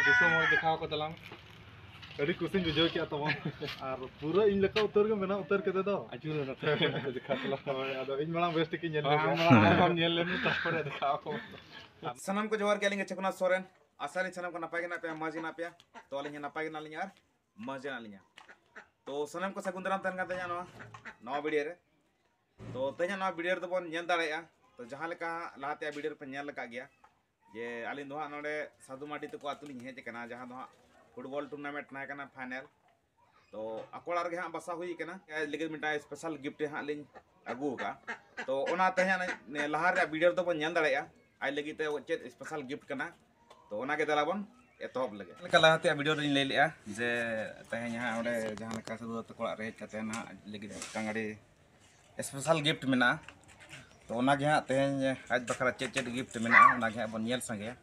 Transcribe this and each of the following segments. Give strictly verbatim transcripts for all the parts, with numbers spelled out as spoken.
ᱫᱤᱥᱚᱢ ᱦᱚᱲ ᱫᱮᱠᱷᱟᱣ ᱠᱚ ᱛᱟᱞᱟᱝ᱾ ᱟᱹᱰᱤ ᱠᱩᱥᱤᱧ ᱵᱩᱡᱷᱟᱹᱣ ᱠᱮᱫᱼᱟ ᱛᱟᱵᱚᱱ᱾ ᱟᱨ ᱯᱩᱨᱟᱹ ᱤᱧ ᱞᱮᱠᱟ ᱩᱛᱟᱹᱨ ᱜᱮ ᱢᱮᱱᱟᱜ ᱩᱛᱟᱹᱨ ᱠᱮᱫᱮ ᱫᱚ᱾ ᱟᱹᱪᱩᱨ ᱨᱮ ᱱᱚᱛᱮ ᱫᱮᱠᱷᱟᱣ ᱛᱟᱞᱟᱝ᱾ ᱦᱳᱭ, ᱟᱫᱚ ᱤᱧ ᱢᱟᱲᱟᱝ ᱵᱮᱥ ᱴᱷᱤᱠ ᱤᱧ ᱧᱮᱞ ᱟᱢ ᱞᱮᱜᱮ᱾ ᱢᱟᱲᱟᱝ ᱟᱢ ᱧᱮᱞ ᱞᱮᱢ, ᱛᱟᱨᱯᱚᱨᱮ ᱫᱮᱠᱷᱟᱣ ᱠᱚ᱾ ᱥᱟᱱᱟᱢ ᱠᱚ ᱡᱚᱦᱟᱨ ᱜᱮ, ᱟᱹᱞᱤᱧ ᱜᱮ ᱪᱷᱮᱠᱚᱱᱟ ᱥᱚᱨᱮᱱ᱾ ᱟᱥᱟ ᱟᱹᱞᱤᱧ ᱥᱟᱱᱟᱢ ᱠᱚ ᱱᱟᱯᱟᱭ ᱜᱮ ᱢᱮᱱᱟᱜ ᱯᱮᱭᱟ, ᱢᱚᱡᱽ ᱜᱮ ᱢᱮᱱᱟᱜ ᱯᱮᱭᱟ᱾ ᱛᱚ ᱟᱹᱞᱤᱧ ᱦᱚᱸ ᱱᱟᱯᱟᱭ ᱜᱮ ᱢᱮᱱᱟᱜ ᱞᱤᱧᱟ ᱟᱨ ᱢᱚᱡᱽ ᱜᱮ ᱢᱮᱱᱟᱜ ᱞᱤᱧᱟ᱾ ᱛᱚ ᱥᱟᱱᱟᱢ ᱠᱚ ᱥᱟᱹᱜᱩᱱ ᱫᱟᱨᱟᱢ ᱛᱟᱦᱮᱱ ᱠᱟᱱ ᱛᱟᱦᱮᱸᱱᱟ ᱱᱚᱣᱟ, ᱱᱚᱣᱟ ᱵᱷᱤᱰᱤᱭᱳ ᱨᱮ᱾ ᱛᱚ ᱛᱮᱦᱮᱧᱟᱜ ᱱᱚᱣᱟ ᱵᱷᱤᱰᱤᱭᱳ ᱨᱮᱫᱚ ᱵᱚᱱ ᱧᱮᱞ ᱫᱟᱲᱮᱭᱟᱜᱼᱟ, ᱛᱚ ᱡᱟᱦᱟᱸ ᱞᱮᱠᱟ ᱞᱟᱦᱟᱛᱮᱭᱟᱜ ᱵᱷᱤᱰᱤᱭᱳ ᱨᱮᱯᱮ ᱧᱮᱞ ᱟᱠᱟᱫ ᱜᱮᱭᱟ, ᱡᱮ ᱟᱹᱞᱤᱧ ᱫᱚ ᱦᱟᱸᱜ ᱱᱚᱰᱮ ᱥᱟᱹᱫᱷᱩ ᱢᱟᱨᱰᱤ ᱛᱟᱠᱚ ᱟᱹᱛᱩ ᱞᱤᱧ ᱦᱮᱡ ᱟᱠᱟᱱᱟ, ᱡᱟᱦᱟᱸ ᱫᱚ ᱦᱟᱸᱜ ᱯᱷᱩᱴᱵᱚᱞ ᱴᱩᱨᱱᱟᱢᱮᱱᱴ ᱛᱟᱦᱮᱸ ᱠᱟᱱᱟ ᱯᱷᱟᱭᱱᱮᱞ᱾ ᱛᱚ ᱟᱠᱚ ᱚᱲᱟᱜ ᱨᱮᱜᱮ ᱦᱟᱸᱜ ᱵᱟᱥᱟ ᱦᱩᱭ ᱟᱠᱟᱱᱟ᱾ ᱟᱡ ᱞᱟᱹᱜᱤᱫ ᱢᱤᱫᱴᱟᱝ ᱥᱯᱮᱥᱟᱞ ᱜᱤᱯᱷᱴ ᱦᱟᱸᱜ ᱞᱤᱧ ᱟᱹᱜᱩ ᱟᱠᱟᱫᱼᱟ᱾ ᱛᱚ ᱚᱱᱟ ᱛᱮᱦᱮᱧ ᱞᱟᱦᱟ ᱨᱮᱭᱟᱜ ᱵᱷᱤᱰᱤᱭᱳ ᱨᱮᱫᱚ ᱵᱚᱱ ᱧᱮᱞ ᱫᱟᱲᱮᱭᱟᱜᱼᱟ ᱟᱡ ᱞᱟᱹᱜᱤᱫ ᱛᱮ ᱪᱮᱫ ᱥᱯᱮᱥᱟᱞ ᱜᱤᱯᱷᱴ ᱠᱟᱱᱟ᱾ ᱛᱚ ᱚᱱᱟᱜᱮ ᱫᱮᱞᱟ ᱵᱚᱱ ᱮᱛᱚᱦᱚᱵ ᱞᱮᱜᱮ᱾ ᱞᱮᱠᱟ ᱞᱟᱦᱟᱛᱮᱭᱟᱜ ᱵᱷᱤᱰᱤᱭᱳ ᱨᱮᱧ ᱞᱟᱹᱭ ᱞᱮᱜᱼᱟ ᱡᱮ ᱛᱮᱦᱮᱧ ᱦᱟᱸᱜ ᱚᱸᱰᱮ ᱡᱟᱦᱟᱸ ᱞᱮᱠᱟ ᱥᱟᱹᱫᱷᱩ ᱛᱟᱠᱚ ᱚᱲᱟᱜ ᱨᱮ ᱦᱮᱡ ᱠᱟᱛᱮ ᱱᱟᱦᱟᱜ ᱞᱟᱹᱜᱤᱫ ᱢᱤᱫᱴᱟᱝ ᱟᱹᱰᱤ ᱥᱯᱮᱥᱟᱞ ᱜᱤᱯᱷᱴ ᱢᱮᱱᱟᱜᱼᱟ᱾ ᱛᱚ ᱚᱱᱟᱜᱮ ᱦᱟᱸᱜ ᱛᱮᱦᱮᱧ ᱟᱡ ᱵᱟᱠᱷᱨᱟ ᱪᱮᱫ ᱪᱮᱫ ᱜᱤᱯᱷᱴ ᱢᱮᱱᱟᱜᱼᱟ, ᱚᱱᱟᱜᱮ ᱦᱟᱸᱜ ᱵᱚᱱ ᱧᱮᱞ ᱥᱟᱸᱜᱮᱭᱟ᱾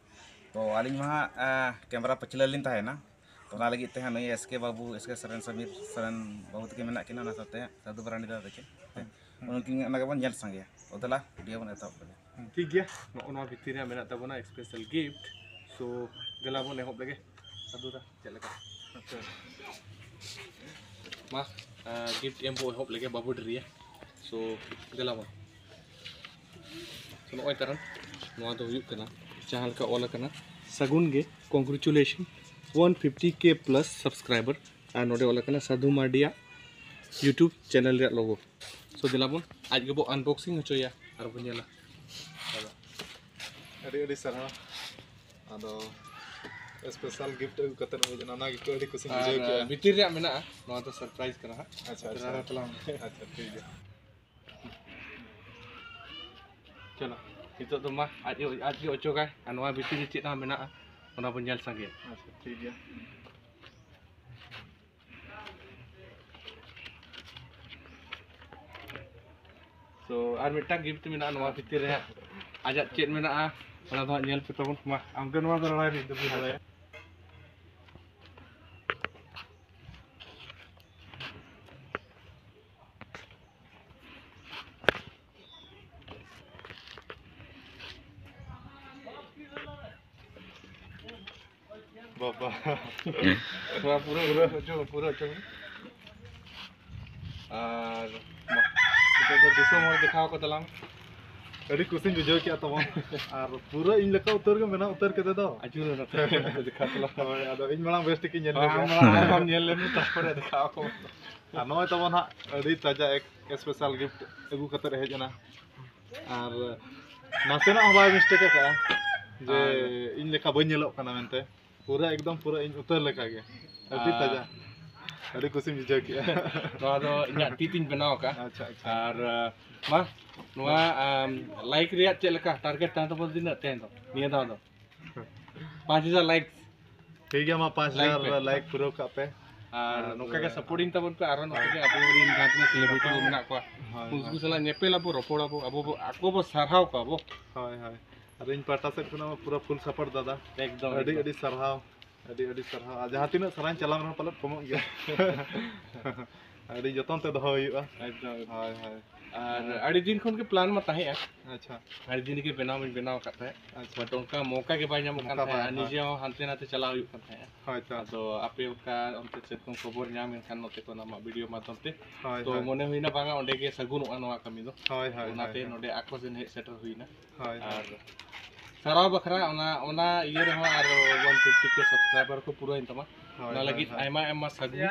ᱛᱚ ᱟᱹᱞᱤᱧ ᱢᱟ ᱦᱟᱸᱜ, ᱮᱸ, ᱠᱮᱢᱨᱟ ᱯᱟᱹᱪᱷᱞᱟᱹ ᱞᱤᱧ ᱛᱟᱦᱮᱱᱟ᱾ ᱛᱚ ᱚᱱᱟ ᱞᱟᱹᱜᱤᱫ ᱛᱮ ᱦᱟᱸᱜ ᱱᱩᱭ ᱮᱥ ᱠᱮ ᱵᱟᱹᱵᱩ, ᱮᱥ ᱠᱮ ᱥᱚᱨᱮᱱ, ᱥᱚᱢᱤᱨ ᱥᱚᱨᱮᱱ ᱵᱟᱹᱵᱩ ᱛᱟᱹᱠᱤᱱ ᱢᱮᱱᱟᱜ ᱠᱤᱱᱟ, ᱚᱱᱟ ᱥᱟᱶᱛᱮ ᱥᱟᱹᱫᱷᱩ ᱢᱟᱨᱟᱱᱰᱤ ᱫᱟᱫᱟ ᱛᱟᱹᱠᱤᱱ᱾ ᱦᱮᱸ, ᱩᱱᱠᱤᱱ ᱚᱱᱟ ᱜᱮᱵᱚᱱ ᱧᱮᱞ ᱥᱟᱸᱜᱮᱭᱟ᱾ ᱛᱚ ᱫᱮᱞᱟ ᱵᱷᱤᱰᱤᱭᱳ ᱵᱚᱱ ᱮᱛᱚᱦᱚᱵ ᱞᱮᱜᱮ᱾ ᱴᱷᱤᱠ ᱜᱮᱭᱟ, ᱱᱚᱜᱼᱚ ᱱᱚᱣᱟ ᱵᱷᱤᱛᱤᱨ ᱨᱮ ᱢᱮᱱᱟᱜ ᱛᱟᱵᱚᱱᱟ ᱥᱯᱮᱥᱟᱞ ᱜᱤᱯᱷᱴ᱾ ᱥᱳ ᱫᱮᱞᱟ ᱵᱚᱱ ᱮᱦᱚᱵ ᱞᱮᱜᱮ᱾ ᱥᱟᱹᱫᱷᱩ ᱫᱟ, ᱪᱮᱫ ᱞᱮᱠᱟ? ᱟᱪᱪᱷᱟ᱾ ᱢᱟ, ᱜᱤᱯᱷᱴ ᱮᱢ ᱵᱚ ᱮᱦᱚᱵ ᱞᱮᱜᱮ ᱵᱟᱹᱵᱩ ᱰᱮᱨᱤᱭᱟ᱾ ᱥᱳ ᱫᱮᱞᱟ ᱵᱚᱱ᱾ ᱛᱚ ᱱᱚᱜᱼᱚᱭ ᱛᱟᱨᱟᱱ ᱱᱚᱣᱟ ᱫᱚ ᱦᱩᱭᱩᱜ ᱠᱟᱱᱟ ᱡᱟᱦᱟᱸ ᱞᱮᱠᱟ ᱚᱞ ᱟᱠᱟᱱᱟ, "ᱥᱟᱹᱜᱩᱱ ᱜᱮ, congratulation, one fifty K plus subscriber", ᱟᱨ ᱱᱚᱰᱮ ᱚᱞ ᱟᱠᱟᱱᱟ ᱥᱟᱹᱫᱷᱩ ᱢᱟᱨᱰᱤᱭᱟᱜ YouTube ᱪᱮᱱᱮᱞ ᱨᱮᱭᱟᱜ ᱞᱳᱜᱳ᱾ ᱥᱳ ᱫᱮᱞᱟ ᱵᱚᱱ ᱟᱡ ᱜᱮᱵᱚ ᱟᱱᱵᱚᱠᱥᱤᱝ ᱦᱚᱪᱚᱭᱟ ᱟᱨ ᱵᱚᱱ ᱧᱮᱞᱟ᱾ ᱟᱹᱰᱤ ᱟᱹᱰᱤ ᱥᱟᱨᱦᱟᱣ᱾ ᱟᱫᱚ ᱥᱯᱮᱥᱟᱞ ᱜᱤᱯᱷᱴ ᱟᱹᱜᱩ ᱠᱟᱛᱮᱫ ᱦᱮᱡ ᱮᱱᱟ, ᱚᱱᱟ ᱜᱮ ᱟᱹᱰᱤ ᱠᱩᱥᱤᱧ ᱟᱨ ᱵᱩᱡᱷᱟᱹᱣ ᱠᱮᱜᱼᱟ᱾ ᱵᱷᱤᱛᱤᱨ ᱨᱮᱭᱟᱜ ᱢᱮᱱᱟᱜᱼᱟ, ᱱᱚᱣᱟ ᱫᱚ ᱥᱟᱨᱯᱨᱟᱭᱤᱡᱽ ᱠᱟᱱᱟ ᱦᱟᱸᱜ᱾ ᱟᱪᱪᱷᱟ, ᱟᱪᱪᱷᱟ᱾ ᱫᱮᱞᱟ ᱛᱟᱞᱟᱝ ᱢᱮ᱾ ᱟᱪᱪᱷᱟ, ᱴᱷᱤᱠ ᱜᱮᱭᱟ᱾ ᱪᱚᱞᱚ, ᱱᱤᱛᱚᱜ ᱫᱚ ᱢᱟ ᱟᱡ ᱜᱮ, ᱟᱡ ᱜᱮ ᱚᱪᱚᱜᱟᱭ, ᱟᱨ ᱱᱚᱣᱟ ᱵᱷᱤᱛᱤᱨ ᱨᱮ ᱪᱮᱫ ᱦᱟᱸᱜ ᱢᱮᱱᱟᱜᱼᱟ, ᱚᱱᱟ ᱵᱚᱱ ᱧᱮᱞ ᱥᱟᱸᱜᱮᱭᱟ᱾ ᱟᱪᱪᱷᱟ, ᱴᱷᱤᱠ ᱜᱮᱭᱟ᱾ ᱛᱚ ᱟᱨ ᱢᱤᱫᱴᱟᱝ ᱜᱤᱯᱷᱴ ᱢᱮᱱᱟᱜᱼᱟ ᱱᱚᱣᱟ ᱵᱷᱤᱛᱤᱨ ᱨᱮ ᱦᱟᱸᱜ᱾ ᱟᱡᱟᱜ ᱪᱮᱫ ᱢᱮᱱᱟᱜᱼᱟ, ᱚᱱᱟ ᱫᱚ ᱦᱟᱸᱜ ᱧᱮᱞ ᱯᱮ ᱛᱟᱵᱚᱱ᱾ ᱢᱟ, ᱟᱢᱜᱮ ᱱᱚᱣᱟ ᱫᱚ ᱞᱟᱲᱟᱭ ᱢᱮ, ᱤᱧ ᱫᱚ ᱵᱟᱹᱧ ᱵᱟᱲᱟᱭᱟ᱾ ᱵᱟᱵᱟ᱾ ᱱᱚᱣᱟ ᱯᱩᱨᱟᱹ ᱯᱩᱨᱟᱹ ᱦᱚᱪᱚ, ᱯᱩᱨᱟᱹ ᱦᱚᱪᱚ᱾ ᱟᱨ ᱢᱟ, ᱱᱤᱛᱚᱜ ᱫᱚ ᱫᱤᱥᱚᱢ ᱦᱚᱲ ᱫᱮᱠᱷᱟᱣ ᱠᱚ ᱛᱟᱞᱟᱝ᱾ ᱟᱹᱰᱤ ᱠᱩᱥᱤᱧ ᱵᱩᱡᱷᱟᱹᱣ ᱠᱮᱫᱼᱟ ᱛᱟᱵᱚᱱ᱾ ᱟᱨ ᱯᱩᱨᱟᱹ ᱤᱧ ᱞᱮᱠᱟ ᱩᱛᱟᱹᱨ ᱜᱮ ᱢᱮᱱᱟᱜ ᱩᱛᱟᱹᱨ ᱠᱮᱫᱮ ᱫᱚ᱾ ᱟᱹᱪᱩᱨ ᱱᱚᱛᱮ ᱫᱮᱠᱷᱟᱣ ᱛᱟᱞᱟᱝ᱾ ᱦᱳᱭ, ᱟᱫᱚ ᱤᱧ ᱢᱟᱲᱟᱝ ᱵᱮᱥ ᱴᱷᱤᱠ ᱤᱧ ᱧᱮᱞ ᱞᱮᱜᱮ᱾ ᱟᱢ ᱢᱟᱲᱟᱝ ᱟᱢ ᱧᱮᱞ ᱞᱮᱢ, ᱛᱟᱨᱯᱚᱨᱮ ᱫᱮᱠᱷᱟᱣ ᱠᱚ᱾ ᱟᱨ ᱱᱚᱜᱼᱚᱭ ᱛᱟᱵᱚᱱ ᱦᱟᱸᱜ ᱟᱹᱰᱤ ᱛᱟᱡᱟ ᱮᱠ-, special gift ᱟᱹᱜᱩ ᱠᱟᱛᱮᱫ ᱦᱮᱡ ᱮᱱᱟ᱾ ᱟᱨ ᱱᱟᱥᱮᱱᱟᱜ ᱦᱚᱸ ᱵᱟᱭ mistake ᱟᱠᱟᱫᱼᱟ ᱡᱮ ᱟᱨ ᱤᱧ ᱞᱮᱠᱟ ᱵᱟᱹᱧ ᱧᱮᱞᱚᱜ ᱠᱟᱱᱟ ᱢᱮᱱᱛᱮ᱾ ᱯᱩᱨᱟᱹ ᱮᱠᱫᱚᱢ ᱯᱩᱨᱟᱹ ᱤᱧ ᱩᱛᱟᱹᱨ ᱞᱮᱠᱟ ᱜᱮ᱾ ᱟᱹᱰᱤ ᱟᱨ ᱛᱟᱡᱟ᱾ ᱟᱹᱰᱤ ᱠᱩᱥᱤᱧ ᱵᱩᱡᱷᱟᱹᱣ ᱠᱮᱜᱼᱟ᱾ ᱱᱚᱣᱟ ᱫᱚ ᱤᱧᱟᱹᱜ ᱛᱤ ᱛᱤᱧ ᱵᱮᱱᱟᱣ ᱟᱠᱟᱫᱼᱟ᱾ ᱟᱪᱪᱷᱟ, ᱟᱪᱪᱷᱟ᱾ ᱟᱨ, ᱟᱸ, ᱢᱟ, ᱱᱚᱣᱟ, ᱟᱢ, like ᱨᱮᱭᱟᱜ ᱪᱮᱫ ᱞᱮᱠᱟ target ᱛᱟᱦᱮᱸ ᱛᱟᱵᱚᱱ ᱛᱤᱱᱟᱹᱜ ᱛᱮᱦᱮᱧ ᱫᱚ? ᱱᱤᱭᱟᱹ ᱫᱷᱟᱣ ᱫᱚ ᱯᱟᱸᱪ ᱦᱟᱡᱟᱨ likes᱾ ᱴᱷᱤᱠ ᱜᱮᱭᱟ, ᱢᱟ ᱯᱟᱸᱪ ᱦᱟᱡᱟᱨ like ᱯᱮ᱾ Like ᱯᱩᱨᱟᱹᱣ ᱠᱟᱜ ᱯᱮ᱾ ᱟᱨ ᱟᱨ ᱱᱚᱝᱠᱟ ᱜᱮ supportᱤᱧ ᱛᱟᱵᱚᱱ ᱯᱮ, ᱟᱨᱚ ᱱᱚᱝᱠᱟ ᱜᱮ ᱟᱵᱚ ᱨᱮᱱ ᱡᱟᱦᱟᱸ ᱛᱤᱱᱟᱹᱜ celebrity ᱠᱚ ᱢᱮᱱᱟᱜ ᱠᱚᱣᱟ, ᱦᱳᱭ, ᱩᱱᱠᱩ ᱦᱳᱭ᱾ ᱥᱟᱞᱟᱜ ᱧᱮᱯᱮᱞ ᱟᱵᱚ, ᱨᱚᱯᱚᱲ ᱟᱵᱚ, ᱟᱵᱚ ᱵᱚ, ᱟᱠᱚ ᱵᱚ ᱥᱟᱨᱦᱟᱣ ᱠᱚᱣᱟ ᱵᱚ᱾ ᱦᱳᱭ, ᱦᱳᱭ᱾ ᱟᱨ ᱤᱧ ᱯᱟᱦᱴᱟ ᱥᱮᱫ ᱠᱷᱚᱱᱟᱜ ᱢᱟ ᱯᱩᱨᱟᱹ full support ᱫᱟᱫᱟ᱾ ᱮᱠᱫᱚᱢ, ᱟᱹᱰᱤ, ᱮᱠᱫᱚᱢ᱾ ᱟᱹᱰᱤ ᱥᱟᱨᱦᱟᱣ, ᱟᱹᱰᱤ, ᱟᱹᱰᱤ ᱥᱟᱨᱦᱟᱣ᱾ ᱟᱨ ᱡᱟᱦᱟᱸ ᱛᱤᱱᱟᱹᱜ ᱥᱟᱨᱦᱟᱣ ᱪᱟᱞᱟᱣ ᱨᱮᱦᱚᱸ ᱯᱟᱞᱮᱫ ᱠᱚᱢᱚᱜ ᱜᱮᱭᱟ᱾ ᱟᱹᱰᱤ ᱡᱚᱛᱚᱱ ᱛᱮ ᱫᱚᱦᱚ ᱦᱩᱭᱩᱜᱼᱟ᱾ ᱮᱠᱫᱚᱢ, ᱮᱠᱫᱚᱢ᱾ ᱦᱳᱭ, ᱦᱳᱭ᱾ ᱟᱨ ᱟᱹᱰᱤ ᱫᱤᱱ ᱠᱷᱚᱱ ᱜᱮ plan ᱢᱟ ᱛᱟᱦᱮᱸᱜᱼᱟ᱾ ᱟᱪᱪᱷᱟ᱾ ᱟᱹᱰᱤ ᱫᱤᱱ ᱜᱮ ᱵᱮᱱᱟᱣ ᱢᱟᱧ ᱵᱮᱱᱟᱣ ᱟᱠᱟᱫ ᱛᱟᱦᱮᱸᱫ᱾ ᱟᱪᱪᱷᱟ᱾ But ᱚᱱᱠᱟ ᱢᱚᱠᱟ ᱜᱮ ᱵᱟᱭ ᱧᱟᱢᱚᱜ ᱠᱟᱱ ᱢᱚᱠᱟ ᱛᱟᱦᱮᱸᱫ, ᱵᱟᱭ, ᱟᱨ ᱦᱳᱭ᱾ ᱱᱤᱡᱮ ᱦᱚᱸ ᱦᱟᱱᱛᱮ ᱱᱟᱛᱮ ᱪᱟᱞᱟᱣ ᱦᱩᱭᱩᱜ ᱠᱟᱱ ᱛᱟᱦᱮᱸᱫ᱾ ᱦᱳᱭ ᱛᱚ᱾ ᱟᱫᱚ ᱟᱯᱮ ᱚᱱᱠᱟ ᱚᱱᱛᱮ ᱥᱮᱨᱚᱠᱚᱢ ᱠᱷᱚᱵᱚᱨ ᱧᱟᱢ ᱮᱱᱠᱷᱟᱱ ᱱᱚᱛᱮ ᱠᱷᱚᱱ ᱟᱢᱟᱜ video ᱢᱟᱫᱽᱫᱷᱚᱢ ᱛᱮ, ᱦᱳᱭ, ᱛᱚ ᱦᱳᱭ᱾ ᱢᱚᱱᱮ ᱦᱩᱭᱱᱟ ᱵᱟᱝᱟ ᱚᱸᱰᱮ ᱜᱮ ᱥᱟᱹᱜᱩᱱᱚᱜᱼᱟ ᱱᱚᱣᱟ ᱠᱟᱹᱢᱤ ᱫᱚ᱾ ᱦᱳᱭ, ᱦᱳᱭ, ᱚᱱᱟᱛᱮ ᱦᱳᱭ, ᱦᱳᱭ᱾ ᱱᱚᱰᱮ ᱟᱠᱚ ᱥᱮᱱ ᱦᱮᱡ ᱥᱮᱴᱮᱨ ᱦᱩᱭᱱᱟ᱾ ᱦᱳᱭ, ᱦᱳᱭ᱾ ᱟᱨ ᱥᱟᱨᱦᱟᱣ ᱵᱟᱠᱷᱨᱟ ᱚᱱᱟ, ᱚᱱᱟ ᱤᱭᱟᱹ ᱨᱮᱦᱚᱸ ᱟᱨ one fifty K subscriber ᱠᱚ ᱯᱩᱨᱟᱹᱣᱮᱱ ᱛᱟᱢᱟ᱾ ᱦᱳᱭ, ᱚᱱᱟ ᱦᱳᱭ, ᱞᱟᱹᱜᱤᱫ ᱦᱳᱭ᱾ ᱟᱭᱢᱟ ᱟᱭᱢᱟ ᱥᱟᱹᱜᱩᱱ᱾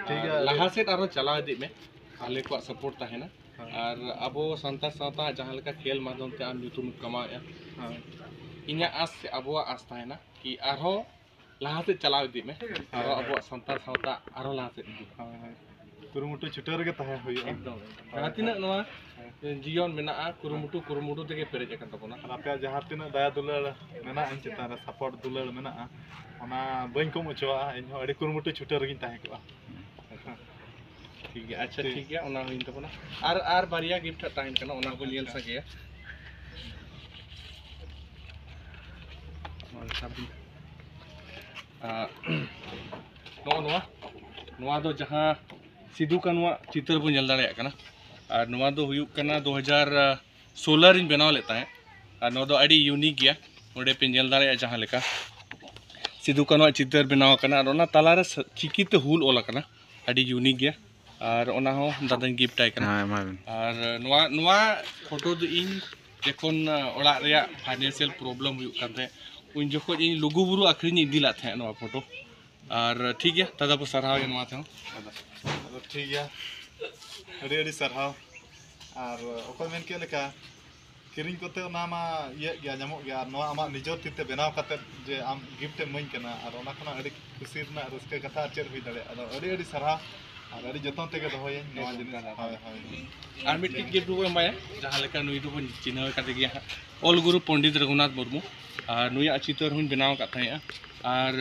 ᱴᱷᱤᱠ ᱜᱮᱭᱟ, ᱟᱨ ᱟᱹᱰᱤ ᱞᱟᱦᱟ ᱥᱮᱫ ᱟᱨᱦᱚᱸ ᱪᱟᱞᱟᱣ ᱤᱫᱤᱜ ᱢᱮ, ᱟᱞᱮ ᱠᱚᱣᱟᱜ support ᱛᱟᱦᱮᱱᱟ᱾ ᱦᱳᱭ᱾ ᱟᱨ ᱟᱵᱚ ᱥᱟᱱᱛᱟᱲ ᱥᱟᱶᱛᱟ ᱡᱟᱦᱟᱸ ᱞᱮᱠᱟ ᱠᱷᱮᱞ ᱢᱟᱫᱽᱫᱷᱚᱢ ᱛᱮ ᱟᱢ ᱧᱩᱛᱩᱢ ᱠᱟᱢᱟᱣᱮᱫᱼᱟ, ᱦᱳᱭ᱾ ᱤᱧᱟᱹᱜ ᱟᱸᱥ ᱥᱮ ᱟᱵᱚᱣᱟᱜ ᱟᱸᱥ ᱛᱟᱦᱮᱱᱟ ᱠᱤ ᱟᱨᱦᱚᱸ ᱞᱟᱦᱟ ᱥᱮᱫ ᱪᱟᱞᱟᱣ ᱤᱫᱤᱜ ᱢᱮ, ᱟᱨᱦᱚᱸ ᱦᱳᱭ, ᱦᱳᱭ᱾ ᱟᱵᱚᱣᱟᱜ ᱥᱟᱱᱛᱟᱲ ᱥᱟᱶᱛᱟ ᱟᱨᱦᱚᱸ ᱞᱟᱦᱟ ᱥᱮᱫ ᱤᱫᱤᱜ ᱢᱟ᱾ ᱦᱳᱭ, ᱦᱳᱭ᱾ ᱠᱩᱨᱩᱢᱩᱴᱩ ᱪᱷᱩᱴᱟᱹᱣ ᱨᱮᱜᱮ ᱛᱟᱦᱮᱸ ᱦᱩᱭᱩᱜᱼᱟ᱾ ᱮᱠᱫᱚᱢ, ᱮᱠᱫᱚᱢ᱾ ᱦᱳᱭ, ᱡᱟᱦᱟᱸ ᱛᱤᱱᱟᱹᱜ ᱦᱳᱭ᱾ ᱱᱚᱣᱟ ᱦᱳᱭ᱾ ᱡᱤᱭᱚᱱ ᱢᱮᱱᱟᱜᱼᱟ, ᱠᱩᱨᱩᱢᱩᱴᱩ, ᱠᱩᱨᱩᱢᱩᱴᱩ ᱛᱮᱜᱮ ᱯᱮᱨᱮᱡ ᱟᱠᱟᱱ ᱛᱟᱵᱚᱱᱟ᱾ ᱟᱨ ᱟᱯᱮᱭᱟᱜ ᱡᱟᱦᱟᱸ ᱛᱤᱱᱟᱹᱜ ᱫᱟᱭᱟ ᱫᱩᱞᱟᱹᱲ ᱢᱮᱱᱟᱜᱼᱟ ᱤᱧ ᱪᱮᱛᱟᱱ ᱨᱮ, support ᱫᱩᱞᱟᱹᱲ ᱢᱮᱱᱟᱜᱼᱟ, ᱚᱱᱟ ᱵᱟᱹᱧ ᱠᱚᱢ ᱦᱚᱪᱚᱣᱟᱜᱼᱟ᱾ ᱤᱧ ᱦᱚᱸ ᱟᱹᱰᱤ ᱠᱩᱨᱩᱢᱩᱴᱩ ᱪᱷᱩᱴᱟᱹᱣ ᱨᱮᱜᱤᱧ ᱛᱟᱦᱮᱸ ᱠᱚᱜᱼᱟ᱾ ᱴᱷᱤᱠ ᱜᱮᱭᱟ, ᱟᱪᱪᱷᱟ, ᱴᱷᱤᱠ᱾ ᱴᱷᱤᱠ ᱜᱮᱭᱟ, ᱚᱱᱟ ᱦᱩᱭᱮᱱ ᱛᱟᱵᱚᱱᱟ᱾ ᱟᱨ, ᱟᱨ ᱵᱟᱨᱭᱟ gift ᱦᱟᱸᱜ ᱛᱟᱦᱮᱱ ᱠᱟᱱᱟ, ᱚᱱᱟ ᱦᱚᱸᱵᱚᱱ ᱧᱮᱞ ᱟᱪᱪᱷᱟ᱾ ᱥᱟᱸᱜᱮᱭᱟ᱾ ᱟᱨ, ᱱᱚᱜᱼᱚ ᱱᱚᱣᱟ, ᱱᱚᱣᱟ ᱫᱚ ᱡᱟᱦᱟᱸ ᱥᱤᱫᱩ ᱠᱟᱹᱱᱩᱣᱟᱜ ᱪᱤᱛᱟᱹᱨ ᱵᱚᱱ ᱧᱮᱞ ᱫᱟᱲᱮᱭᱟᱜ ᱠᱟᱱᱟ, ᱟᱨ ᱱᱚᱣᱟ ᱫᱚ ᱦᱩᱭᱩᱜ ᱠᱟᱱᱟ ᱫᱩ ᱦᱟᱡᱟᱨ ᱥᱳᱞᱳ ᱨᱤᱧ ᱵᱮᱱᱟᱣ ᱞᱮᱫ ᱛᱟᱦᱮᱸᱫ, ᱟᱨ ᱱᱚᱣᱟ ᱫᱚ ᱟᱹᱰᱤ unique ᱜᱮᱭᱟ᱾ ᱱᱚᱰᱮ ᱯᱮ ᱧᱮᱞ ᱫᱟᱲᱮᱭᱟᱜᱼᱟ ᱡᱟᱦᱟᱸ ᱞᱮᱠᱟ, ᱥᱤᱫᱩ ᱠᱟᱹᱱᱩᱣᱟᱜ ᱪᱤᱛᱟᱹᱨ ᱵᱮᱱᱟᱣ ᱟᱠᱟᱱᱟ, ᱟᱨ ᱚᱱᱟ ᱛᱟᱞᱟᱨᱮ ᱥᱟ-, ᱪᱤᱠᱤᱛᱮ ᱦᱩᱞ ᱚᱞ ᱟᱠᱟᱱᱟ, ᱟᱹᱰᱤ ᱤᱭᱩᱱᱤᱠ ᱜᱮᱭᱟ᱾ ᱟᱨ ᱚᱱᱟ ᱦᱚᱸ ᱫᱟᱫᱟᱧ ᱜᱤᱯᱷᱴ ᱟᱭ ᱠᱟᱱᱟ᱾ ᱦᱮᱸ, ᱮᱢᱟᱭ ᱵᱮᱱ᱾ ᱟᱨ ᱱᱚᱣᱟ, ᱱᱚᱣᱟ ᱯᱷᱳᱴᱳ ᱫᱚ ᱤᱧ ᱡᱚᱠᱷᱚᱱ, ᱟ, ᱚᱲᱟᱜ ᱨᱮᱭᱟᱜ ᱯᱷᱟᱭᱱᱮᱱᱥᱤᱭᱟᱞ ᱯᱨᱚᱵᱞᱮᱢ ᱦᱩᱭᱩᱜ ᱠᱟᱱ ᱛᱟᱦᱮᱸᱫ, ᱩᱱ ᱡᱚᱠᱷᱚᱡ ᱤᱧ ᱞᱩᱜᱩᱵᱩᱨᱩ ᱟᱹᱠᱷᱨᱤᱧ ᱤᱧ ᱤᱫᱤ ᱞᱮᱫ ᱛᱟᱦᱮᱸᱫ ᱱᱚᱣᱟ ᱯᱷᱳᱴᱳ᱾ ᱟᱨ ᱴᱷᱤᱠ ᱜᱮᱭᱟ, ᱫᱟᱫᱟ ᱵᱚ ᱥᱟᱨᱦᱟᱣ ᱜᱮ ᱱᱚᱣᱟ ᱛᱮᱦᱚᱸ᱾ ᱟᱫᱚ ᱴᱷᱤᱠ ᱜᱮᱭᱟ, ᱟᱹᱰᱤ ᱟᱹᱰᱤ ᱥᱟᱨᱦᱟᱣ᱾ ᱟᱨ ᱚᱠᱚᱭ ᱢᱮᱱ ᱠᱮᱫ ᱞᱮᱠᱟ, ᱠᱤᱨᱤᱧ ᱠᱚᱛᱮ ᱚᱱᱟ ᱢᱟ ᱤᱭᱟᱹᱜ ᱜᱮᱭᱟ, ᱧᱟᱢᱚᱜ ᱜᱮᱭᱟ, ᱟᱨ ᱱᱚᱣᱟ ᱟᱢᱟᱜ ᱱᱤᱡᱮᱨ ᱛᱤ ᱛᱮ ᱵᱮᱱᱟᱣ ᱠᱟᱛᱮ ᱡᱮ ᱟᱢ ᱜᱤᱯᱷᱴ ᱮᱢ ᱤᱢᱟᱹᱧ ᱠᱟᱱᱟ, ᱟᱨ ᱚᱱᱟ ᱠᱷᱚᱱᱟᱜ ᱟᱹᱰᱤ ᱠᱩᱥᱤ ᱨᱮᱱᱟᱜ ᱨᱟᱹᱥᱠᱟᱹ ᱠᱟᱛᱷᱟ ᱟᱨ ᱪᱮᱫ ᱦᱩᱭ ᱫᱟᱲᱮᱭᱟᱜᱼᱟ᱾ ᱟᱫᱚ ᱟᱹᱰᱤ ᱟᱹᱰᱤ ᱥᱟᱨᱦᱟᱣ, ᱟᱨ ᱟᱹᱰᱤ ᱡᱚᱛᱚᱱ ᱛᱮᱜᱮ ᱫᱚᱦᱚᱭᱟᱹᱧ ᱱᱚᱣᱟ ᱮᱠᱫᱚᱢ, ᱡᱤᱱᱤᱥ᱾ ᱮᱠᱫᱚᱢ᱾ ᱦᱳᱭ, ᱦᱳᱭ᱾ ᱟᱨ ᱢᱤᱫᱴᱤᱡ ᱜᱤᱯᱷᱴ ᱵᱚᱱ ᱮᱢᱟᱭᱟ, ᱡᱟᱦᱟᱸ ᱞᱮᱠᱟ ᱱᱩᱭ ᱫᱚᱵᱚᱱ ᱪᱤᱱᱦᱟᱹᱣ ᱠᱟᱫᱮ ᱜᱮᱭᱟ ᱦᱟᱸᱜ, ᱚᱞ ᱜᱩᱨᱩ ᱯᱚᱱᱰᱤᱛ ᱨᱚᱜᱷᱩᱱᱟᱛᱷ ᱢᱩᱨᱢᱩ᱾ ᱟᱨ ᱱᱩᱭᱟᱜ ᱪᱤᱛᱟᱹᱨ ᱦᱚᱸᱧ ᱵᱮᱱᱟᱣ ᱟᱠᱟᱫ ᱛᱟᱦᱮᱸᱜᱼᱟ᱾ ᱟᱨ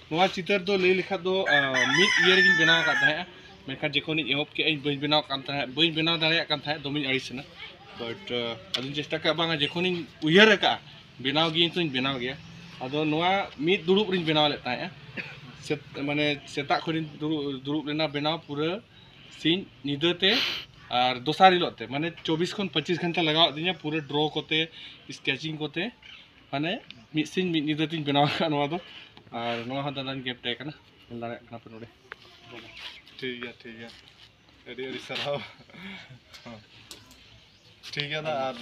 ᱱᱚᱣᱟ ᱪᱤᱛᱟᱹᱨ ᱫᱚ ᱞᱟᱹᱭ ᱞᱮᱠᱷᱟᱡ ᱫᱚ, ᱟ, ᱢᱤᱫ ᱤᱭᱟᱹ ᱨᱮᱜᱮᱧ ᱵᱮᱱᱟᱣ ᱟᱠᱟᱫ ᱛᱟᱦᱮᱸᱜᱼᱟ, ᱢᱮᱱᱠᱷᱟᱱ ᱡᱚᱠᱷᱚᱱᱤᱧ ᱮᱦᱚᱵ ᱠᱮᱜᱼᱟ, ᱤᱧ ᱵᱟᱹᱧ ᱵᱮᱱᱟᱣ ᱠᱟᱱ ᱛᱟᱦᱮᱸᱫ, ᱵᱟᱹᱧ ᱵᱮᱱᱟᱣ ᱫᱟᱲᱮᱭᱟᱜ ᱠᱟᱱ ᱛᱟᱦᱮᱸᱫ, ᱫᱚᱢᱮᱧ ᱟᱹᱲᱤᱥ ᱮᱱᱟ᱾ ᱵᱟᱴ, ᱟ, ᱟᱫᱚᱧ ᱪᱮᱥᱴᱟ ᱠᱟᱜᱼᱟ, ᱵᱟᱝᱟ, ᱡᱚᱠᱷᱚᱱᱤᱧ ᱩᱭᱦᱟᱹᱨ ᱟᱠᱟᱫᱼᱟ, ᱵᱮᱱᱟᱣ ᱜᱤᱭᱟᱹᱧ ᱛᱚᱧ ᱵᱮᱱᱟᱣ ᱜᱮᱭᱟ᱾ ᱟᱫᱚ ᱱᱚᱣᱟ ᱢᱤᱫ ᱫᱩᱲᱩᱵ ᱨᱤᱧ ᱵᱮᱱᱟᱣ ᱞᱮᱫ ᱛᱟᱦᱮᱸᱜᱼᱟ᱾ ᱥᱮᱛ-, ᱢᱟᱱᱮ ᱥᱮᱛᱟᱜ ᱠᱷᱚᱱᱤᱧ ᱫᱩᱲᱩᱵ, ᱫᱩᱲᱩᱵ ᱞᱮᱱᱟ ᱵᱮᱱᱟᱣ ᱯᱩᱨᱟᱹ ᱥᱤᱧ ᱧᱤᱫᱟᱹ ᱛᱮ, ᱟᱨ ᱫᱚᱥᱟᱨ ᱦᱤᱞᱳᱜ ᱛᱮ, ᱢᱟᱱᱮ ᱪᱚᱵᱵᱤᱥ ᱠᱷᱚᱱ ᱯᱚᱸᱪᱤᱥ ᱜᱷᱚᱱᱴᱟ ᱞᱟᱜᱟᱣᱟᱫ ᱫᱤᱧᱟ ᱯᱩᱨᱟᱹ ᱰᱨᱚ ᱠᱚᱛᱮ, ᱥᱠᱮᱪᱤᱝ ᱠᱚᱛᱮ, ᱢᱟᱱᱮ ᱢᱤᱫ ᱥᱤᱧ ᱢᱤᱫ ᱧᱤᱫᱟᱹ ᱛᱤᱧ ᱵᱮᱱᱟᱣ ᱟᱠᱟᱫ ᱱᱚᱣᱟ ᱫᱚ᱾ ᱟᱨ ᱱᱚᱣᱟ ᱦᱚᱸ ᱫᱟᱫᱟᱧ ᱜᱤᱯᱷᱴ ᱟᱭ ᱠᱟᱱᱟ, ᱧᱮᱞ ᱫᱟᱲᱮᱭᱟᱜ ᱠᱟᱱᱟ ᱯᱮ ᱱᱚᱰᱮ᱾ ᱴᱷᱤᱠ ᱜᱮᱭᱟ, ᱴᱷᱤᱠ ᱜᱮᱭᱟ, ᱟᱹᱰᱤ ᱟᱹᱰᱤ ᱥᱟᱨᱦᱟᱣ᱾ ᱴᱷᱤᱠ ᱜᱮᱭᱟ ᱫᱟ, ᱟᱨ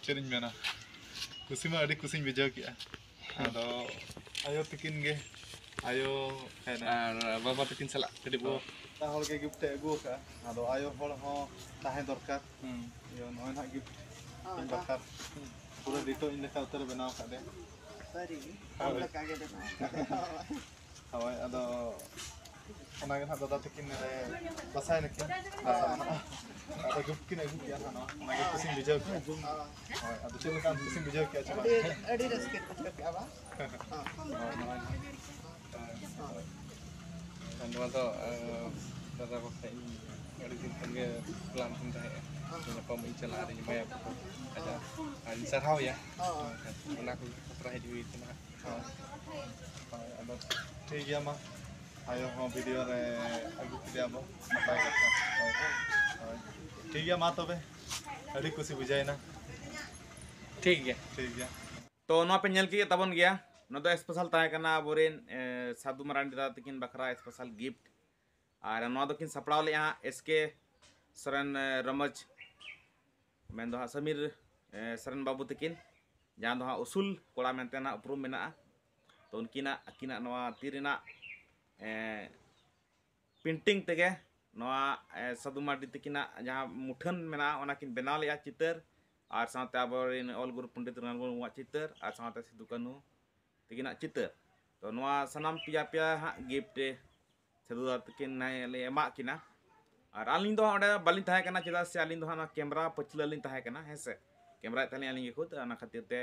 ᱪᱮᱫ ᱤᱧ ᱢᱮᱱᱟ, ᱠᱩᱥᱤ ᱢᱟ ᱟᱹᱰᱤ ᱠᱩᱥᱤᱧ ᱵᱩᱡᱷᱟᱹᱣ ᱠᱮᱜᱼᱟ᱾ ᱟᱫᱚ ᱟᱭᱳ ᱛᱤᱠᱤᱱ ᱜᱮ, ᱟᱭᱳ ᱦᱮᱸ, ᱟᱨ ᱵᱟᱵᱟ ᱛᱟᱹᱠᱤᱱ ᱥᱟᱞᱟᱜ ᱠᱟᱹᱴᱤᱡ ᱵᱚ ᱡᱚᱛᱚ ᱦᱚᱲ ᱜᱮ ᱜᱤᱯᱷᱴ ᱮ ᱟᱹᱜᱩ ᱟᱠᱟᱫᱼᱟ᱾ ᱟᱫᱚ ᱟᱭᱳ ᱦᱚᱲ ᱦᱚᱸ ᱛᱟᱦᱮᱸ ᱫᱚᱨᱠᱟᱨ᱾ ᱦᱩᱸ᱾ ᱤᱭᱟᱹ, ᱱᱚᱜᱼᱚᱭ ᱱᱟᱦᱟᱜ ᱜᱤᱯᱷᱴ ᱦᱳᱭ, ᱤᱧ ᱵᱟᱠᱷᱨᱟ ᱯᱩᱨᱟᱹ ᱰᱤᱴᱳ ᱤᱧ ᱞᱮᱠᱟ ᱩᱛᱟᱹᱨ ᱮ ᱵᱮᱱᱟᱣ ᱟᱠᱟᱫ ᱞᱮᱭᱟ᱾ ᱥᱟᱹᱨᱤ ᱜᱮ, ᱟᱢ ᱦᱳᱭ᱾ ᱞᱮᱠᱟ ᱜᱮ ᱵᱮᱱᱟᱣ ᱟᱠᱟᱫ ᱞᱮᱭᱟ᱾ ᱦᱳᱭ, ᱟᱫᱚ ᱚᱱᱟ ᱜᱮ ᱱᱟᱦᱟᱜ ᱫᱟᱫᱟ ᱛᱟᱹᱠᱤᱱ ᱱᱚᱰᱮ ᱵᱟᱥᱟᱭ ᱱᱟᱹᱠᱤᱱ᱾ ᱟᱫᱚ ᱜᱤᱯᱷᱴ ᱠᱤᱱ ᱟᱹᱜᱩ ᱠᱮᱜᱼᱟ ᱱᱟᱦᱟᱜ ᱱᱚᱣᱟ᱾ ᱚᱱᱟ ᱜᱮ ᱠᱩᱥᱤᱧ ᱵᱩᱡᱷᱟᱹᱣ ᱠᱮᱜᱼᱟ᱾ ᱦᱳᱭ, ᱟᱫᱚ ᱪᱮᱫ ᱞᱮᱠᱟ ᱠᱩᱥᱤᱢ ᱵᱩᱡᱷᱟᱹᱣ ᱠᱮᱜᱼᱟ ᱪᱮ ᱵᱟᱝ? ᱟᱹᱰᱤ, ᱟᱹᱰᱤ ᱨᱟᱹᱥᱠᱟᱹᱧ ᱵᱩᱡᱷᱟᱹᱣ ᱠᱮᱜᱼᱟ ᱵᱟᱝ? ᱦᱳᱭ, ᱱᱚᱣᱟ ᱜᱮ᱾ ᱟᱨ ᱱᱚᱣᱟ ᱫᱚ, ᱟᱸ, ᱫᱟᱫᱟ ᱵᱟᱠᱷᱨᱟ ᱤᱧ ᱟᱹᱰᱤ ᱫᱤᱱ ᱠᱷᱚᱱ ᱜᱮ ᱯᱞᱟᱱ ᱛᱤᱧ ᱛᱟᱦᱮᱸᱜᱼᱟ᱾ ᱧᱟᱯᱟᱢ ᱤᱧ ᱪᱟᱞᱟᱜᱼᱟ ᱟᱨ ᱤᱧ ᱮᱢᱟᱭᱟ ᱯᱷᱳᱴᱳ᱾ ᱟᱡᱟᱜ, ᱟᱨᱤᱧ ᱥᱟᱨᱦᱟᱣ ᱮᱭᱟ᱾ ᱦᱳᱭ᱾ ᱚᱱᱟ ᱠᱚᱜᱮ ᱠᱷᱟᱛᱨᱟ ᱦᱮᱡ ᱦᱩᱭ ᱠᱟᱱᱟ᱾ ᱦᱳᱭ᱾ ᱦᱳᱭ, ᱟᱫᱚ ᱴᱷᱤᱠ ᱜᱮᱭᱟ ᱢᱟ᱾ ᱟᱭᱳ ᱦᱚᱸ ᱵᱷᱤᱰᱤᱭᱳ ᱨᱮ ᱟᱹᱜᱩ ᱠᱮᱫᱮᱭᱟ ᱵᱚ᱾ ᱱᱟᱯᱟᱭ ᱠᱟᱛᱷᱟ᱾ ᱦᱳᱭ᱾ ᱦᱳᱭ᱾ ᱴᱷᱤᱠ ᱜᱮᱭᱟ ᱢᱟ ᱛᱚᱵᱮ᱾ ᱟᱹᱰᱤ ᱠᱩᱥᱤ ᱵᱩᱡᱷᱟᱹᱣᱮᱱᱟ᱾ ᱴᱷᱤᱠ ᱜᱮᱭᱟ᱾ ᱴᱷᱤᱠ ᱜᱮᱭᱟ᱾ ᱛᱚ ᱱᱚᱣᱟ ᱯᱮ ᱧᱮᱞ ᱠᱮᱫ ᱛᱟᱵᱚᱱ ᱜᱮᱭᱟ᱾ ᱱᱚᱣᱟ ᱫᱚ ᱥᱯᱮᱥᱟᱞ ᱛᱟᱦᱮᱸ ᱠᱟᱱᱟ ᱟᱵᱚᱨᱮᱱ ᱥᱟᱹᱫᱷᱩ ᱢᱟᱨᱟᱱᱰᱤ ᱫᱟᱫᱟ ᱛᱟᱹᱠᱤᱱ ᱵᱟᱠᱷᱨᱟ ᱥᱯᱮᱥᱟᱞ ᱜᱤᱯᱷᱴ᱾ ᱟᱨ ᱱᱚᱣᱟ ᱫᱚᱠᱤᱱ ᱥᱟᱯᱲᱟᱣ ᱞᱮᱫᱼᱟ ᱦᱟᱸᱜ ᱮᱥ ᱠᱮ ᱥᱚᱨᱮᱱ ᱨᱚᱢᱚᱡᱽ, ᱢᱮᱱᱫᱚ ᱦᱟᱸᱜ ᱥᱟᱢᱤᱨ ᱥᱚᱨᱮᱱ ᱵᱟᱹᱵᱩ ᱛᱟᱹᱠᱤᱱ, ᱡᱟᱦᱟᱸ ᱫᱚ ᱦᱟᱸᱜ ᱩᱥᱩᱞ ᱠᱚᱲᱟ ᱢᱮᱱᱛᱮ ᱱᱟᱜ ᱩᱯᱨᱩᱢ ᱢᱮᱱᱟᱜᱼᱟ᱾ ᱛᱚ ᱩᱱᱠᱤᱱᱟᱜ, ᱟᱹᱠᱤᱱᱟᱜ ᱱᱚᱣᱟ ᱛᱤ ᱨᱮᱱᱟᱜ ᱯᱮᱱᱴᱤᱝ ᱛᱮᱜᱮ ᱱᱚᱣᱟ ᱥᱟᱹᱫᱷᱩ ᱢᱟᱨᱰᱤ ᱛᱟᱹᱠᱤᱱᱟᱜ ᱡᱟᱦᱟᱸ ᱢᱩᱴᱷᱟᱹᱱ ᱢᱮᱱᱟᱜᱼᱟ, ᱚᱱᱟ ᱠᱤᱱ ᱵᱮᱱᱟᱣ ᱞᱮᱫᱼᱟ ᱪᱤᱛᱟᱹᱨ, ᱟᱨ ᱥᱟᱶᱛᱮ ᱟᱵᱚᱨᱮᱱ ᱚᱞ ᱜᱩᱨᱩ ᱯᱚᱱᱰᱤᱛ ᱨᱚᱜᱷᱩᱱᱟᱛᱷ ᱢᱩᱨᱢᱩᱣᱟᱜ ᱪᱤᱛᱟᱹᱨ, ᱟᱨ ᱥᱟᱶᱛᱮ ᱥᱤᱫᱩ ᱠᱟᱹᱱᱦᱩ ᱛᱟᱹᱠᱤᱱᱟᱜ ᱪᱤᱛᱟᱹᱨ᱾ ᱛᱚ ᱱᱚᱣᱟ ᱥᱟᱱᱟᱢ ᱯᱮᱭᱟ ᱯᱮᱭᱟ ᱦᱟᱸᱜ ᱜᱤᱯᱷᱴ ᱥᱟᱹᱫᱷᱩ ᱫᱟᱫᱟ ᱛᱟᱹᱠᱤᱱ ᱞᱮ ᱮᱢᱟᱜ ᱠᱤᱱᱟ᱾ ᱟᱨ ᱟᱹᱞᱤᱧ ᱫᱚ ᱦᱟᱸᱜ ᱚᱸᱰᱮ ᱵᱟᱹᱞᱤᱧ ᱛᱟᱦᱮᱸ ᱠᱟᱱᱟ, ᱪᱮᱫᱟᱜ ᱥᱮ ᱟᱹᱞᱤᱧ ᱫᱚ ᱦᱟᱸᱜ ᱱᱚᱣᱟ ᱠᱮᱢᱨᱟ ᱯᱟᱹᱪᱷᱞᱟᱹ ᱞᱤᱧ ᱛᱟᱦᱮᱸ ᱠᱟᱱᱟ, ᱦᱮᱸ ᱥᱮ᱾ ᱠᱮᱢᱨᱟᱭᱮᱫ ᱛᱟᱦᱮᱸᱫ ᱟᱹᱞᱤᱧ ᱜᱮ ᱠᱷᱩᱫ, ᱚᱱᱟ ᱠᱷᱟᱹᱛᱤᱨ ᱛᱮ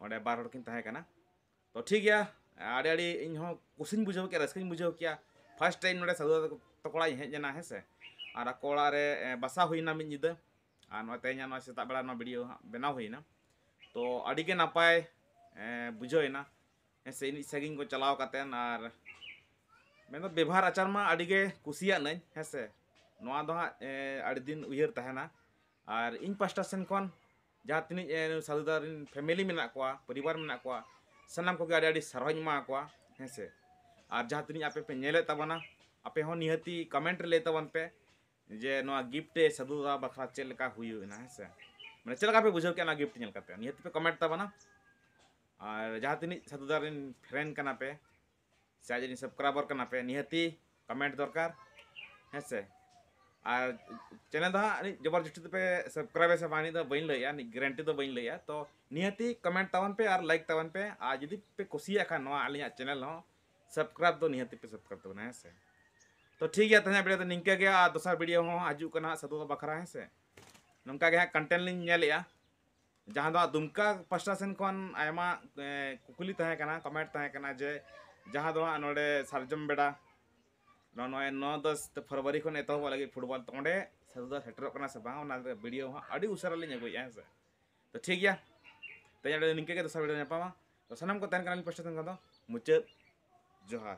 ᱚᱸᱰᱮ ᱵᱟᱨ ᱦᱚᱲ ᱠᱤᱱ ᱛᱟᱦᱮᱸ ᱠᱟᱱᱟ᱾ ᱛᱚ ᱴᱷᱤᱠ ᱜᱮᱭᱟ, ᱟᱹᱰᱤ ᱟᱹᱰᱤ ᱤᱧ ᱦᱚᱸ ᱠᱩᱥᱤᱧ ᱵᱩᱡᱷᱟᱹᱣ ᱠᱮᱜᱼᱟ, ᱨᱟᱹᱥᱠᱟᱹᱧ ᱵᱩᱡᱷᱟᱹᱣ ᱠᱮᱜᱼᱟ᱾ ᱯᱷᱟᱥᱴ ᱴᱟᱭᱤᱢ ᱱᱚᱰᱮ ᱥᱟᱹᱫᱷᱩ ᱫᱟᱫᱟ ᱛᱟᱠᱚ ᱚᱲᱟᱜ ᱤᱧ ᱦᱮᱡ ᱮᱱᱟ, ᱦᱮᱸ ᱥᱮ᱾ ᱟᱨ ᱟᱠᱚ ᱚᱲᱟᱜ ᱨᱮ ᱵᱟᱥᱟ ᱦᱩᱭᱱᱟ ᱢᱤᱫ ᱧᱤᱫᱟᱹ᱾ ᱟᱨ ᱱᱚᱣᱟ ᱛᱮᱦᱮᱧᱟᱜ ᱱᱚᱣᱟ ᱥᱮᱛᱟᱜ ᱵᱮᱲᱟ ᱱᱚᱣᱟ ᱵᱷᱤᱰᱤᱭᱳ ᱦᱟᱸᱜ ᱵᱮᱱᱟᱣ ᱦᱩᱭᱱᱟ᱾ ᱛᱚ ᱟᱹᱰᱤ ᱜᱮ ᱱᱟᱯᱟᱭ ᱵᱩᱡᱷᱟᱹᱣ ᱮᱱᱟ, ᱦᱮᱸ ᱥᱮ᱾ ᱤᱱᱟᱹᱜ ᱥᱟᱺᱜᱤᱧ ᱠᱚ ᱪᱟᱞᱟᱣ ᱠᱟᱛᱮᱫ, ᱟᱨ ᱢᱮᱱᱫᱚ ᱵᱮᱵᱷᱟᱨ ᱟᱪᱟᱨ ᱢᱟ ᱟᱹᱰᱤ ᱜᱮ ᱠᱩᱥᱤᱭᱟᱜ ᱱᱟᱹᱧ, ᱦᱮᱸ ᱥᱮ᱾ ᱱᱚᱣᱟ ᱫᱚ ᱦᱟᱸᱜ ᱟᱹᱰᱤ ᱫᱤᱱ ᱩᱭᱦᱟᱹᱨ ᱛᱟᱦᱮᱱᱟ᱾ ᱟᱨ ᱤᱧ ᱯᱟᱥᱴᱟ ᱥᱮᱱ ᱠᱷᱚᱱ ᱡᱟᱦᱟᱸ ᱛᱤᱱᱟᱹᱜ ᱥᱟᱹᱫᱷᱩ ᱫᱟᱫᱟ ᱨᱮᱱ ᱯᱷᱮᱢᱮᱞᱤ ᱢᱮᱱᱟᱜ ᱠᱚᱣᱟ, ᱯᱚᱨᱤᱵᱟᱨ ᱢᱮᱱᱟᱜ ᱠᱚᱣᱟ, ᱥᱟᱱᱟᱢ ᱠᱚᱜᱮ ᱟᱹᱰᱤ ᱟᱹᱰᱤ ᱥᱟᱨᱦᱟᱣᱤᱧ ᱮᱢᱟ ᱠᱚᱣᱟ, ᱦᱮᱸ ᱥᱮ᱾ ᱟᱨ ᱡᱟᱦᱟᱸ ᱛᱤᱱᱟᱹᱜ ᱟᱯᱮ ᱯᱮ ᱧᱮᱞᱮᱫ ᱛᱟᱵᱚᱱᱟ, ᱟᱯᱮ ᱦᱚᱸ ᱱᱤᱦᱟᱹᱛᱤ ᱠᱚᱢᱮᱱᱴ ᱨᱮ ᱞᱟᱹᱭ ᱛᱟᱵᱚᱱ ᱯᱮ ᱡᱮ ᱱᱚᱣᱟ ᱜᱤᱯᱷᱴ ᱥᱟᱹᱫᱷᱩ ᱫᱟᱫᱟ ᱵᱟᱠᱷᱨᱟ ᱪᱮᱫ ᱞᱮᱠᱟ ᱦᱩᱭᱩᱜ ᱮᱱᱟ, ᱦᱮᱸ ᱥᱮ᱾ ᱢᱟᱱᱮ ᱪᱮᱫ ᱞᱮᱠᱟ ᱯᱮ ᱵᱩᱡᱷᱟᱹᱣ ᱠᱮᱫᱼᱟ ᱱᱚᱣᱟ ᱜᱤᱯᱷᱴ ᱧᱮᱞ ᱠᱟᱛᱮ, ᱱᱤᱦᱟᱹᱛᱤ ᱯᱮ ᱠᱚᱢᱮᱱᱴ ᱛᱟᱵᱚᱱᱟ᱾ ᱟᱨ ᱡᱟᱦᱟᱸ ᱛᱤᱱᱟᱹᱜ ᱥᱟᱹᱫᱷᱩ ᱫᱟᱫᱟ ᱨᱮᱱ ᱯᱷᱮᱱ ᱠᱟᱱᱟ ᱯᱮ, ᱥᱮ ᱟᱡ ᱨᱮᱱ ᱥᱟᱵᱥᱠᱨᱟᱭᱵᱟᱨ ᱠᱟᱱᱟ ᱯᱮ, ᱱᱤᱦᱟᱹᱛᱤ ᱠᱚᱢᱮᱱᱴ ᱫᱚᱨᱠᱟᱨ, ᱦᱮᱸ ᱥᱮ᱾ ᱟᱨ ᱪᱮᱱᱮᱞ ᱫᱚ ᱦᱟᱸᱜ ᱟᱹᱰᱤ ᱡᱚᱵᱚᱨ ᱡᱚᱥᱛᱤ ᱛᱮᱯᱮ ᱥᱟᱵᱥᱠᱨᱟᱭᱤᱵᱟ ᱥᱮ ᱵᱟᱝ, ᱤᱧ ᱫᱚ ᱵᱟᱹᱧ ᱞᱟᱹᱭᱟ, ᱜᱮᱨᱮᱱᱴᱤ ᱫᱚ ᱵᱟᱹᱧ ᱞᱟᱹᱭᱟ᱾ ᱛᱚ ᱱᱤᱦᱟᱹᱛᱤ ᱠᱚᱢᱮᱱᱴ ᱛᱟᱵᱚᱱ ᱯᱮ ᱟᱨ ᱞᱟᱭᱤᱠ ᱛᱟᱵᱚᱱ ᱯᱮ, ᱟᱨ ᱡᱩᱫᱤ ᱯᱮ ᱠᱩᱥᱤᱭᱟᱜ ᱠᱷᱟᱱ ᱱᱚᱣᱟ ᱟᱹᱞᱤᱧᱟᱜ ᱪᱮᱱᱮᱞ ᱦᱚᱸ ᱥᱟᱵᱥᱠᱨᱟᱭᱤᱵ ᱫᱚ ᱱᱤᱦᱟᱹᱛᱤ ᱯᱮ ᱥᱟᱵᱥᱠᱨᱟᱭᱤᱵ ᱛᱟᱵᱚᱱᱟ, ᱦᱮᱸ ᱥᱮ᱾ ᱛᱚ ᱴᱷᱤᱠ ᱜᱮᱭᱟ, ᱛᱮᱦᱮᱧᱟᱜ ᱵᱷᱤᱰᱤᱭᱳ ᱫᱚ ᱱᱤᱝᱠᱟᱹ ᱜᱮ, ᱟᱨ ᱫᱚᱥᱟᱨ ᱵᱷᱤᱰᱤᱭᱳ ᱦᱚᱸ ᱦᱤᱡᱩᱜ ᱠᱟᱱᱟ ᱦᱟᱸᱜ ᱥᱟᱹᱫᱷᱩ ᱫᱟᱫᱟ ᱵᱟᱠᱷᱨᱟ, ᱦᱮᱸ ᱥᱮ᱾ ᱱᱚᱝᱠᱟ ᱜᱮ ᱦᱟᱸᱜ ᱠᱚᱱᱴᱮᱱᱴ ᱞᱤᱧ ᱧᱮᱞᱮᱜᱼᱟ, ᱡᱟᱦᱟᱸ ᱫᱚ ᱦᱟᱸᱜ ᱫᱩᱢᱠᱟ ᱯᱟᱥᱴᱟ ᱥᱮᱱ ᱠᱷᱚᱱ ᱟᱭᱢᱟ ᱠᱩᱠᱞᱤ ᱛᱟᱦᱮᱸ ᱠᱟᱱᱟ, ᱠᱚᱢᱮᱱᱴ ᱛᱟᱦᱮᱸ ᱠᱟᱱᱟ ᱡᱮ ᱡᱟᱦᱟᱸ ᱫᱚ ᱦᱟᱸᱜ ᱱᱚᱰᱮ ᱥᱟᱨᱡᱚᱢ ᱵᱮᱲᱟ ᱱᱚᱜᱼᱚᱭ ᱱᱚ ᱫᱚᱥ ᱯᱷᱮᱵᱽᱨᱩᱣᱟᱨᱤ ᱠᱷᱚᱱ ᱮᱛᱚᱦᱚᱵᱚᱜ ᱞᱟᱹᱜᱤᱫ ᱯᱷᱩᱴᱵᱚᱞ, ᱛᱚ ᱚᱸᱰᱮ ᱥᱟᱹᱫᱷᱩ ᱫᱟᱫᱟ ᱥᱮᱴᱮᱨᱚᱜ ᱠᱟᱱᱟ ᱥᱮ ᱵᱟᱝ, ᱚᱱᱟ ᱵᱷᱤᱰᱤᱭᱳ ᱦᱚᱸ ᱟᱹᱰᱤ ᱩᱥᱟᱹᱨᱟ ᱞᱤᱧ ᱟᱹᱜᱩᱭᱮᱫᱼᱟ, ᱦᱮᱸ ᱥᱮ᱾ ᱛᱚ ᱴᱷᱤᱠ ᱜᱮᱭᱟ, ᱛᱮᱦᱮᱧ ᱱᱚᱰᱮ ᱱᱤᱝᱠᱟᱹ ᱜᱮ, ᱫᱚᱥᱟᱨ ᱵᱷᱤᱰᱤᱭᱳ ᱧᱟᱯᱟᱢᱟ᱾ ᱛᱚ ᱥᱟᱱᱟᱢ ᱠᱚ ᱛᱟᱦᱮᱱ ᱠᱟᱱᱟ ᱟᱹᱞᱤᱧ ᱯᱟᱥᱴᱟ ᱥᱮᱱ ᱠᱷᱚᱱ ᱫᱚ ᱢᱩᱪᱟᱹᱫ ᱡᱚᱦᱟᱨ᱾